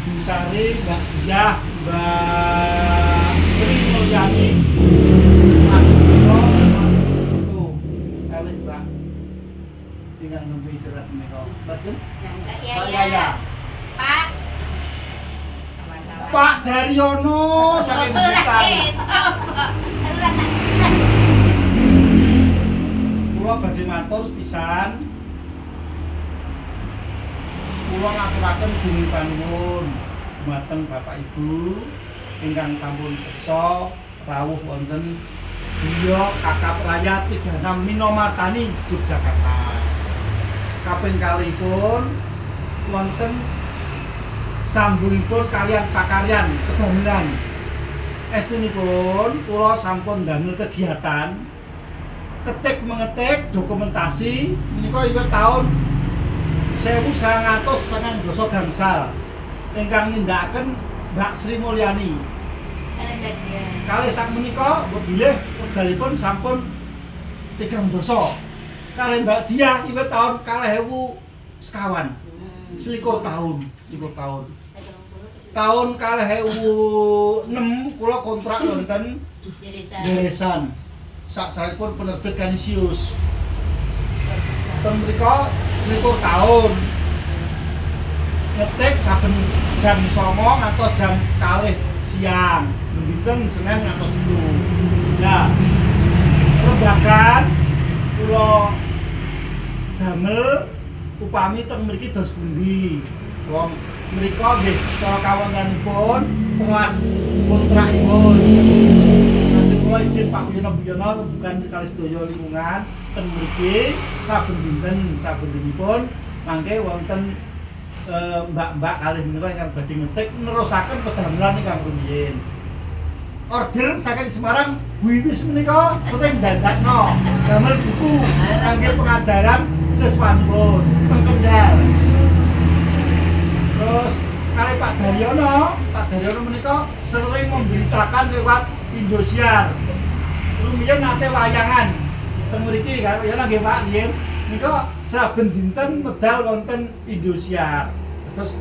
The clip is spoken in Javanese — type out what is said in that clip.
Bu Sari, Mbak Diah, Mbak Sri Mulyani, Mas Bimo, Mas Putu, kalih Mbak ingkang nembe istirahat menika. Mbak sinten? Mbak Pak Yaya. Yaya. Pak. Pak Daryono saking Blitar. Ora tak. Kula badhe matur pisan. Kula ngaturaken gunging panuwun dumateng Bapak Ibu ingkang sampun kersa rawuh wonten Griya Kakap Raya 36 Minomartani, Yogyakarta. Kaping kalihipun wonten sambungipun kaliyan pakaryan kedamelan. Estunipun kula sampun damel kegiatan ketik mengetik dokumentasi menika iwit tahun 1990 gangsal ingkang nindakaken Mbak Sri Mulyani. Kalih sak menika mbok bilih wekdalipun sampun 3 dasa. Kalih Mbak Dia iwit tahun 2009. 21 tahun, 21 tahun. Tahun 2006 kula kontrak wonten Deresan. Sakjaripun penerbit Kanisius. Ten mriku 21 tahun. Ngetik saben jam 09.00 atau jam 2 siang. Dinten Senin ngantos Sabtu. Nah, rembagan kula damel upami teng mriki dos pundi. Wong mriku nggih cara kawontenanipun telas kontrakipun. Lajeng kula izin Pak Wiyono, Bu Yono, rembugan kalih sedaya lingkungan ten mriki saben dinten, saben dinipun mangke wonten mbak-mbak kalih menika ingkang badhe ngetik nerusaken pedamelan ingkang rumiyin. Order saking Semarang, Bu Iwis menika sering dandakno damel buku kangge pengajaran siswanipun teng Kendal. Terus kalih Pak Daryono, Pak Daryono menika sering memberitakan lewat Indosiar. Rumiyin nate wayangan teng mriki kan ya nggih, Pak, nggih. Nika saben dinten medal wonten Indosiar. Terus